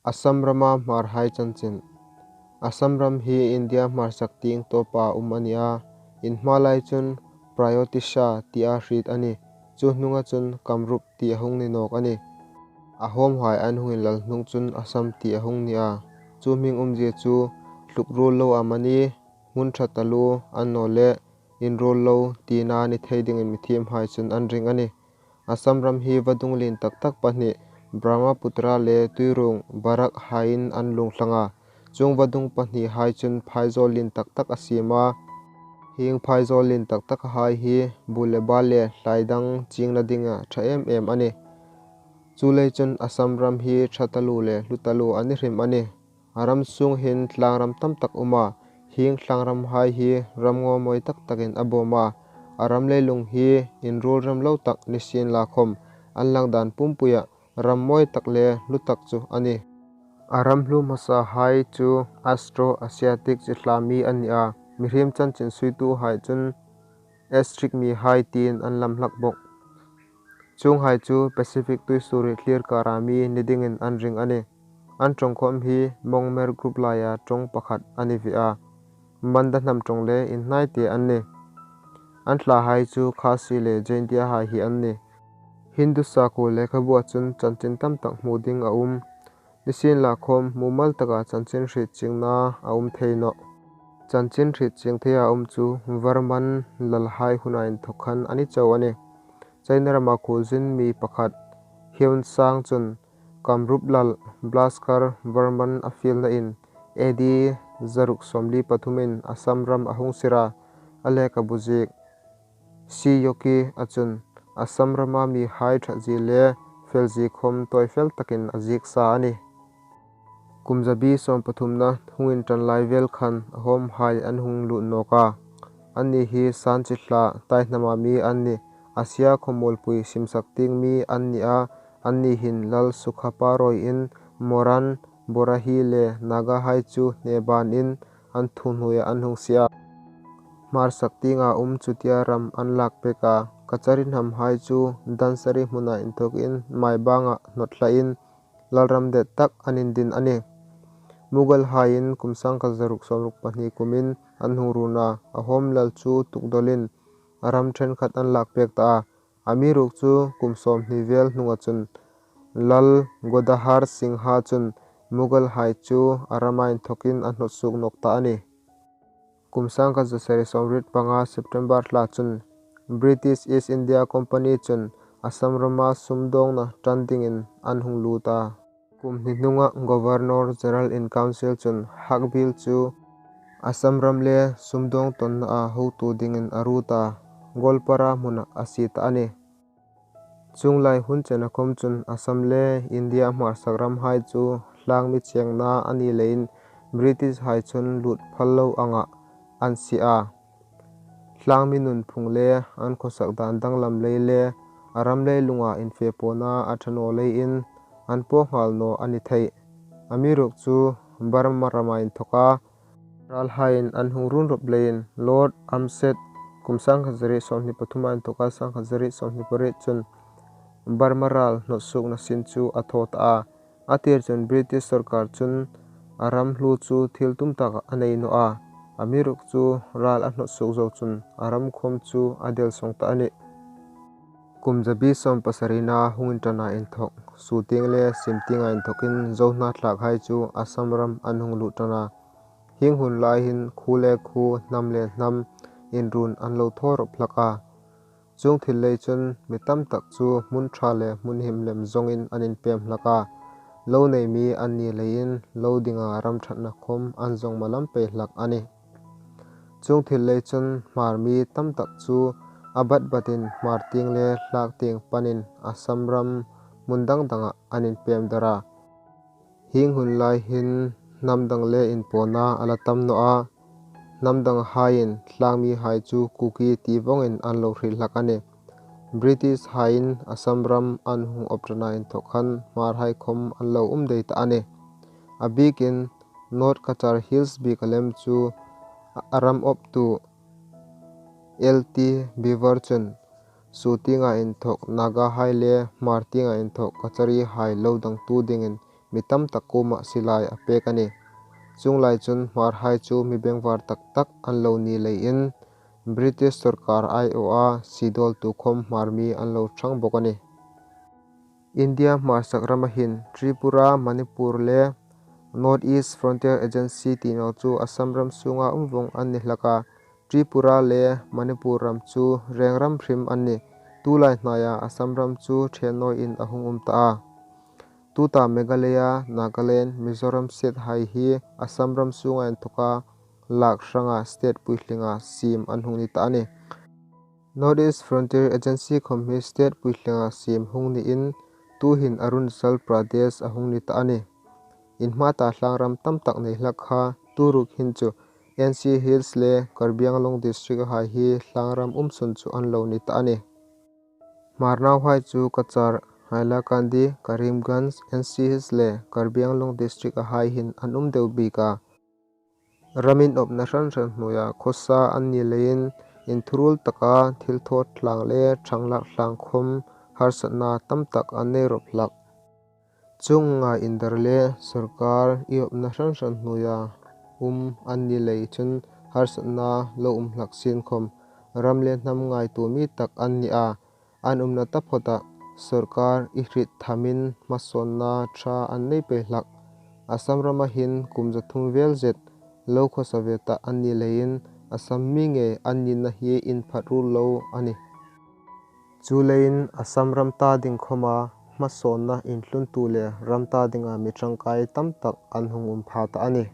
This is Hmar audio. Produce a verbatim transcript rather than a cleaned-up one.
Assam rama Hmarhai chanchin. Assam ram hi India hmarsak tieng tawpa um a ni a, inhma lai chun Prayotisha tia hriet a ni. Chu hnunga chun Kamrup ti a hung ni nawk a ni. Ahomhai an hung inlal hnung chun Assam ti a hung ni a. Chu hming umzie chu hluk ruol lo amanih, hmun ṭha taluo annawleh inruol lo tina ni thei dingin mithiemhai chun an ring a ni. Assam ram hi vadung lien tak tak pahni Brahmaputra le tuiruong Barak haiin an luong thlang a. Chuong vadung pahnihai chun phaizawl lien tak tak a siem a. Hieng phaizawl lien tak tak hai hi bu le bal le hlai dang chingna dinga ṭha em em a ni. Chuleiin chun Assam ram hi ṭha taluo le hlu taluo a ni hrim a ni. A ram sung hin tlangram tam tak um a, hieng tlangramhai hi ram ngaw mawi tak takin a bawm a. A ram leilung hi inruol rem lo tak ni sienla khom, an lang dan pumpuia ram mawi tak le hlu tak chu a ni. A ram hlu hmasahai chu Austro-Asiatic chi thla mi an ni a, mihriem chanchin suituhai chun Aztec mihai tiin an lam hlak bawk. Chuonghai chu Pacific tuisuoriet thlier kara mi ni dingin an ring a ni. An ṭawng khom hi Mongmer group laia ṭawng pakhat a ni ve a. Manda hnam ṭawng le inhnaite an ni. An thlahai chu Khasi le Jaintia hai hi an ni. Hindu sakhuo lekhabua chun chanchin tam tak hmu ding a um. Nisienlakhom mumal taka chanchin hriet chiengna a um thei nawh. Chanchin hriet chieng theia um chu Varman lalhai huna inthok khan a ni chau a ni. China rama khuolzin mi pakhat Hieunsang chun Kamrup lal Blaskar Varman a fielnain A D zaruk sawmli pathumin Assam ram a hung sir a, a lekhabu ziek Siyoki-a chun Assam rama mihai ṭhatzie le felzie khom tawifel takin a ziek sa a ni. Kum zabi sawm pathumna hung inṭan lai vel khan Ahomhai an hung lut nawk a. Anni hi Sanchi thla Taihnama mi an ni. Asia khawmuolpui simsak tieng mi an ni a. Anni hin Lal Sukhaparoi-in Moran, Borahi le Nagahai chu hnebanin an thu hnuoia an hung sie a. Hmarsak tienga um chutia ram an lak pek a. Kachari hnamhai chu Dhansiri hmuna inthokin Maibanga hnawt thlain lalram det tak an indin a ni. Mughalhaiin kum sangkhat zaruk sawmruk pahni kumin an hung run a, Ahom lal chu tukdawlin a ram ṭhenkhat an lak pek ta a. Amiruokchu kum sawmhni vel hnunga chun Lal Godahar Singha chun Mughalhai chu a rama inthokin a hnawt suok nawk ta a ni. Kum sangkhat zasari sawmriet panga September thla chun British East India Company chun Assam rama sumdawngna ṭan dingin an hung lut a. Kum hni hnunga Governor General in Council chun Hakbil chu Assam ram le sumdawng tawnnaa hotu dingin a ruot a, Goalpara hmuna a sie ta a ni. Chuong lai hun chena khom chun Assam le India hmarsak ramhai chu tlangmi chengna a ni leiin British hai chun lut phal lo anga an sie a. Tlangmi nunphung le an khawsak dan danglam lei le a ram leilunga infe pawna a ṭha naw leiin an paw nghal naw a ni thei. Amiruokchu Burma rama inthoka ralhaiin an hung run rop leiin Lord Amset kum sangkhat zariet sawmhni pathuma inthoka sangkhat zariet sawmhni pariet chun Burma ral hnawt suokna sin chu a thaw ta a. A tir chun British sawrkar chun a ram hlu chu thil tum taka a nei naw a. Amiruokchu ral a hnawt suok zo chun a ram khom chu a del sawng ta a ni. Kum zabi sawm pasarina hung inṭana inthok, Suting le Simtinga inthokin Zohna thlakhai chu Assam ram an hung lut ṭan a. Hieng hun lai hin khuo le khuo, hnam le hnam inrun an lo thaw rop hlak a. Chuong thil lei chun mi tam tak chu hmun ṭha le hmun him lem zawngin an inpem hlak a. Lo nei mi an ni leiin lo dinga ram ṭhatna khom an zawng malam pei hlak a ni. Chuong thil lei chun Hmar mi tam tak chu a bat batin Hmar tieng le tlak tieng panin Assam ram hmun dang dangah an inpem dar a. Hieng hun lai hin hnam dang le inpawna a la tam naw a. Hnam danghaiin tlangmihai chu Kuki ti vawngin an lo hril hlak a ni. British haiin Assam ram an hung awp ṭana inthok khan Hmarhai khom an lo um dai ta a ni. A bikin North Cachar Hills bik a lem chu a ram awptu L T Beaver chun Sutinga inthok Nagahai le Hmar tienga inthok Kacharihai lo dangtu dingin mi tam tak kuomah silai a pek a nih. Chuong lai chun Hmarhai chu mi bengvar tak tak an lo ni leiin British sawrkar aiawha sie dawltu khawm Hmar mi an lo ṭhang bawk a nih. India Hmarsak rama hin Tripura, Manipur le North East Frontier Agency ti naw chu Assam ram sunga um vawng an ni hlak a, Tripura le Manipur ram chu reng ram hrim an nih. Tulai hnaia Assam ram chu ṭhen nawiin a hung um ta a. Tuta Meghalaya, Nagaland, Mizoram state hai hi Assam ram sunga inthawka lak hranga state puitlinga siem an hung ni ta a nih. North East Frontier Agency khawm hi state puitlinga siem hung niin tuhin Arunachal Pradesh a hung ni ta a nih. Inhma ta tlâng ram tam tak nei hlak kha tu ruok hin chu N C Hills le Karbi Anglong district hai hi tlâng ram um sun chu an lo ni ta a nih. Hmar nauhai chu Cachar, Hailakandi, Karimganj, N C Hills le Karbi Anglong district hai hin an um deu bik a. Ram inawpna hran hran hnuoia khawsa an ni leiin inthuruol taka thil thawt tlâng le ṭhang lak tlâng khawm harsatna tam tak an nei rawp hlak. Chuong anga indar le sawrkar inawpna hran hran hnuoia um an ni lei chun harsatna lo um hlak sien khawm ram le hnam ngaituo mi tak an ni a, an umna taphawtah sawrkar inhriet thamin hmasawnna ṭha an nei pei hlak. Assam rama hin kum za thum vel zet lo khawsa ve ta an ni leiin Assam mi ngei an nina hi inphat ruol lo a nih. Chuleiin Assam ram ta ding khawma hmasawnna inthluntu le ram ta dinga mi ṭangkai tam tak an hung um pha ta a nih.